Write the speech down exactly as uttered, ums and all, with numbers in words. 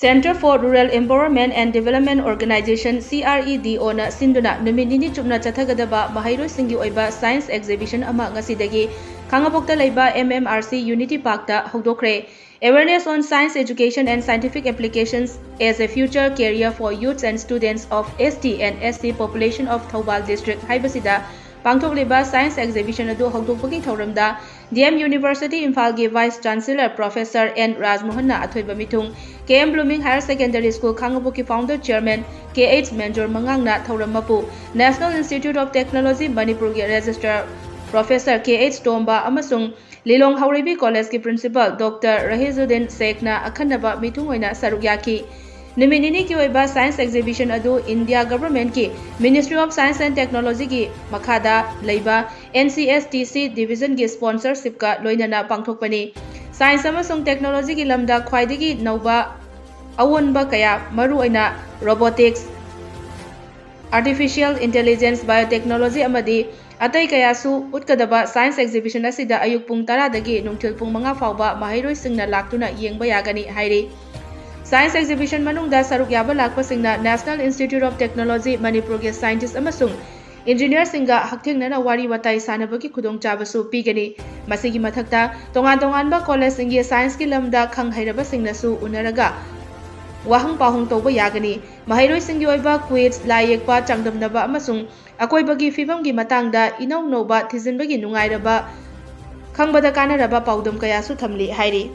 Center for Rural Empowerment and Development Organization, C R E D O ꯅ ꯁꯤꯟꯗꯨꯅ ꯅꯨꯃꯤꯠ ꯅꯤꯅꯤ ꯆꯨꯞꯅ ꯆꯠꯊꯒꯗꯕ ꯃꯍꯩꯔꯣꯏꯁꯤꯡꯒꯤ ꯑꯣꯏꯕ science exhibition ꯑꯃ ꯉꯁꯤꯗꯒꯤ ꯈꯥꯡꯉꯕꯣꯛꯇ ꯂꯩꯕ M M R C Unity Park ꯇ ꯍꯧꯗꯣꯛꯈ꯭ꯔꯦ꯫ Awareness on science education and scientific applications as a future career for youths and students of S T and S C population of Thoubal District ꯍꯥꯏꯕꯁꯤꯗ ꯄꯥꯡꯊꯣꯛꯂꯤꯕ science exhibition ꯑꯗꯨ ꯍꯧꯗꯣꯛꯄꯒꯤ ꯊꯧꯔꯝꯗ D M University ꯏꯝꯐꯥꯜꯒꯤ Vice Chancellor Professor N ꯔꯥꯖꯃꯣꯍꯟꯅ ꯑꯊꯣꯏꯕ ꯃꯤꯊꯨꯡ, K M Blooming Higher Secondary School ꯈꯥꯡꯉꯕꯣꯛꯀꯤ Founder Chairman K H ꯃꯦꯟꯖꯣꯔ ꯃꯉꯥꯡꯅ ꯊꯧꯔꯝ ꯃꯄꯨ, National Institute of Technology ꯃꯅꯤꯄꯨꯔꯒꯤ Registrar Professor K H ꯇꯣꯝꯕ ꯑꯃꯁꯨꯡ ꯂꯤꯂꯣꯡ ꯍꯥꯎꯔꯩꯕꯤ ꯀꯣꯂꯦꯖꯀꯤ Principal Doctor ꯔꯍꯤꯖꯨꯗꯤꯟ ꯁꯦꯈꯅ ꯑꯈꯟꯅꯕ ꯃꯤꯊꯨꯡ ꯑꯣꯏꯅ ꯁꯔꯨꯛ ꯌꯥꯈꯤ꯫ ꯅꯨꯃꯤꯠ ꯅꯤꯅꯤꯒꯤ ꯑꯣꯏꯕ science exhibition ꯑꯗꯨ India Government ꯀꯤ Ministry of Science and Technology ꯒꯤ ꯃꯈꯥꯗ ꯂꯩꯕ N C S T C Division ꯒꯤ sponsorship ꯀ ꯂꯣꯏꯅꯅ ꯄꯥꯡꯊꯣꯛꯄꯅꯤ꯫ Science ꯑꯃꯁꯨꯡ technology ꯒꯤ ꯂꯝꯗ ꯈ꯭ꯋꯥꯏꯗꯒꯤ ꯅꯧꯕ ꯑꯑꯣꯟꯕ ꯀꯌꯥ, ꯃꯔꯨꯑꯣꯏꯅ robotics, artificial intelligence, biotechnology ꯑꯃꯗꯤ ꯑꯇꯩ ꯀꯌꯥꯁꯨ ꯎꯠꯀꯗꯕ science exhibition ꯑꯁꯤꯗ ꯑꯌꯨꯛ ꯄꯨꯡ ꯇꯔꯥꯗꯒꯤ ꯅꯨꯡꯊꯤꯜ ꯄꯨꯡ ꯃꯉꯥ ꯐꯥꯎꯕ ꯃꯍꯩꯔꯣꯏꯁꯤꯡꯅ ꯂꯥꯛꯇꯨꯅ ꯌꯦꯡꯕ ꯌꯥꯒꯅꯤ ꯍꯥꯏꯔꯤ꯫ Science exhibition ꯃꯅꯨꯡꯗ ꯁꯔꯨꯛ ꯌꯥꯕ ꯂꯥꯛꯄꯁꯤꯡꯅ National Institute of Technology ꯃꯅꯤꯄꯨꯔꯒꯤ scientist ꯑꯃꯁꯨꯡ engineer ꯁꯤꯡꯒ ꯍꯛꯊꯦꯡꯅꯅ ꯋꯥꯔꯤ ꯋꯥꯇꯥꯏ ꯁꯥꯟꯅꯕꯒꯤ ꯈꯨꯗꯣꯡꯆꯥꯕꯁꯨ ꯄꯤꯒꯅꯤ꯫ ꯃꯁꯤꯒꯤ ꯃꯊꯛꯇ ꯇꯣꯉꯥꯟ ꯇꯣꯉꯥꯟꯕ college ꯁꯤꯡꯒꯤ science ꯀꯤ ꯂꯝꯗ ꯈꯪ ꯍꯩꯔꯕꯁꯤꯡꯅꯁꯨ ꯎꯅꯔꯒ ꯋꯥꯍꯪ ꯄꯥꯎꯍꯪ ꯇꯧꯕ ꯌꯥꯒꯅꯤ꯫ ꯃꯍꯩꯔꯣꯏꯁꯤꯡꯒꯤ ꯑꯣꯏꯕ quiz, ꯂꯥꯏ ꯌꯦꯛꯄ, ꯆꯥꯡꯗꯝꯅꯕ ꯑꯃꯁꯨꯡ ꯑꯀꯣꯏꯕꯒꯤ ꯐꯤꯕꯝꯒꯤ ꯃꯇꯥꯡꯗ ꯏꯅꯧ ꯅꯧꯕ ꯊꯤꯖꯤꯟꯕꯒꯤ ꯅꯨꯡꯉꯥꯏꯔꯕ, ꯈꯪꯕꯗ ꯀꯥꯟꯅꯔꯕ ꯄꯥꯎꯗꯝ ꯀꯌꯥꯁꯨ ꯊꯝꯂꯤ ꯍꯥꯏꯔꯤ꯫